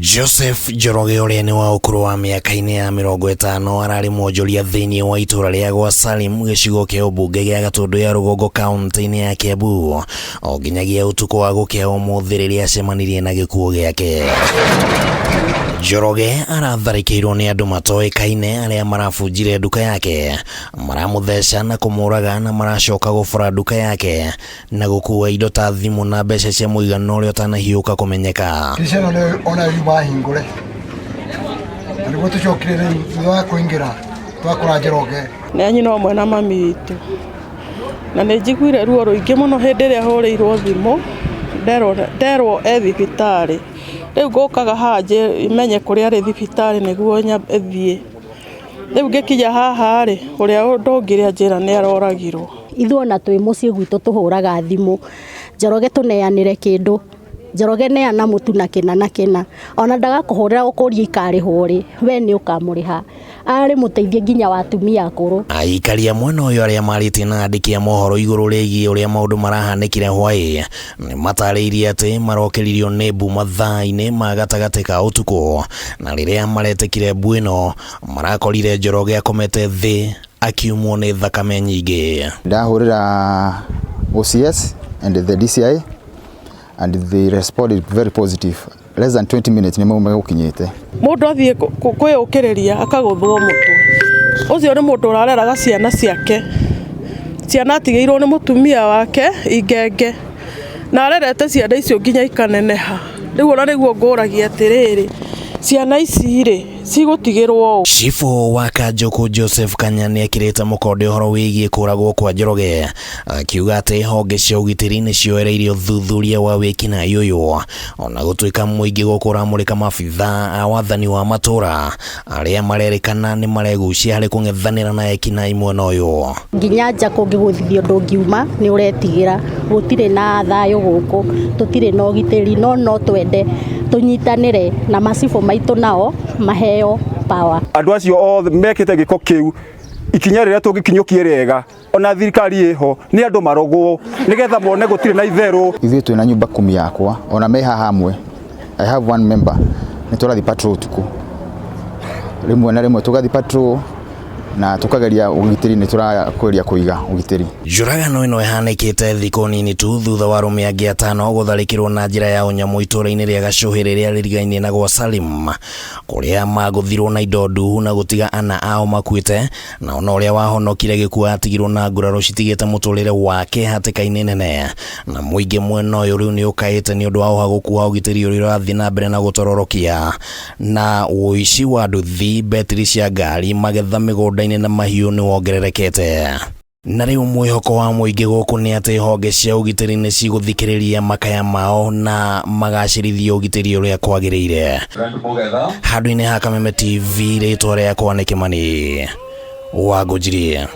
Joseph Njoroge ũrĩa nĩ wa ũkũrũ wa mĩaka-inĩ ya 50 ararĩ mwonjoria thĩinĩ wa itũra rĩa gwa Salim gĩcigo kĩa ũmbunge gĩa Gatũndũ ya Rũgongo kaunti-inĩ ya Kiambu o nginyagia ũtukũ wa gũkĩa ũmũthĩ rĩrĩa acemanirie na gĩkuũ gĩake. Njoroge aratharĩkĩirwo nĩ andũ matoĩkaine arĩa marabunjire nduka yake, maramũtheca na kũmũraga na maracoka gũbora nduka yake na gũkua indo ta thimũ na mbeca cia mũigana ũrĩa ũtanahiũka kũmenyeka. Ndirica ĩno nĩyo onayo yuma hingũre na nĩguo tũcokire rĩu thutha wa kũingĩra twakora Njoroge. Nĩ a nyina ũmwe na mami witũ. Na nĩ njiguire ruo rũingĩ mũno hĩndĩ ĩrĩa hũrĩirwo thimũ nderwo e thibitarĩ. Rĩu ngũkaga haha menye kũrĩa arĩ thibitarĩ nĩguo nyambe thiĩ. Rĩu ngĩkinya haha rĩ, ũrĩa ndũngire anjĩra nĩ aroragirwo. Ithuĩ ona twĩ mũciĩ gwitũ tũhũraga thimũ, Njoroge tũneanĩre kĩndũ, Njoroge neana mũtu na kĩna na kĩna, ona ndagakũhũrĩra gũkũria ikarĩhwo rĩ, we nĩ ũkamũrĩha. Arĩ mũteithia nginya wa atumia akũrũ. Aikari a mwena ũyũ arĩa marĩtie na andĩki a mohoro igũrũ rĩgiĩ ũrĩa maũndũ marahanĩkire hwaĩ nĩ matarĩirie atĩ marokĩririo nĩ mbu mathaa-inĩ ma gatagatĩ ka ũtukũ na rĩrĩa maretĩkire mbu ĩno marakorire Njoroge akomete thĩ akiumwo nĩ thakame nyingĩ. Ndahũrĩra OCS and the DCI and they responded very positive. Less than 20 minutes nĩ megũkinyĩte. Mũndũ athiĩ kwĩyũkĩrĩria akagũthwo mũtwe. Ũcio nĩ mũndũ ũrareraga ciana ciake. Ciana atigĩirwo nĩ mũtumia wake ingenge. Na arerete ciana icio nginya ikaneneha. Rĩu ona nĩguo ngũragia atĩrĩrĩ, ciana ici rĩ, cigũtigĩrwo ũ? Cibũ wa Kanjũkũ Joseph Kanya nĩekĩrĩte mũkonde ũhoro wĩgiĩ kũragwo kwa Njoroge akiuga atĩ honge cia ũgitĩri nĩcioereirie ũthuthuria wa wĩkinaĩ ũyũ ona gũtuĩka mũingĩ gũkũ ũramũrĩka maabithaa a wathani wa matũra arĩa marerĩkana nĩ maregucia harĩ kũng'ethanĩra na ekinaĩ mwena ũyũ. Nginya nja kũngĩgũthithio ndũngiuma nĩ ũretigĩra, gũtirĩ na thayũ gũkũ, tũtirĩ na ũgitĩri, no no twende tũnyitanĩre na macibũ maitũ nao maheo power. Andũ acio othe mekĩte gĩko kĩu, ikinya rĩrĩa tũngĩkinyũkie rĩega ona thirikari ĩho nĩ andũ marogwo nĩgetha mone gũtirĩ na itherũ. Ithuĩ twĩna nyumba kumi yakwa ona me haha hamwe, I have one member, nĩ tũrathiĩ patrol ũtukũ rĩmwe na rĩmwe tũgathiĩ patrol na tukageria ũgitĩri, nĩ tũrageria kũiga ũgitĩri. Njũragano ĩno ĩhanĩkĩte thikũ nini tu thutha wa arũme angĩ atano gũtharĩkĩrwo na njĩra ya ũnyamũ itũũra-inĩ rĩa Gacũhĩ rĩrĩa rĩrigainie na gwa Salim kũrĩa magũthirwo na indo nduhu na gũtiga ana ao makuĩte na ona ũrĩa wahonokire gĩkuũ atigirwo na nguraro citigĩte mũtũrĩre wake hatĩka-inĩ nene na mũingĩ mwena ũyũ rĩu nĩ ũkaĩte nĩ ũndũ wa ũhagũku wa ũgitĩri ũrĩa ũrathiĩ na mbere na gũtororokia na ũici wa nduthi, betiri cia ngari, magetha mĩgũnda-inĩ na mahiũ nĩ wongererekete. Na rĩu mwĩhoko wa mũingĩ gũkũ nĩ atĩ honge cia ũgitĩri nĩ cigũthikĩrĩria makaya mao na magacĩrithie ũgitĩri ũrĩa kwagĩrĩire. Handũ-inĩ ha Kameme TV, rĩtwa rĩakwa nĩ Kĩmani wa Ngũnjirie.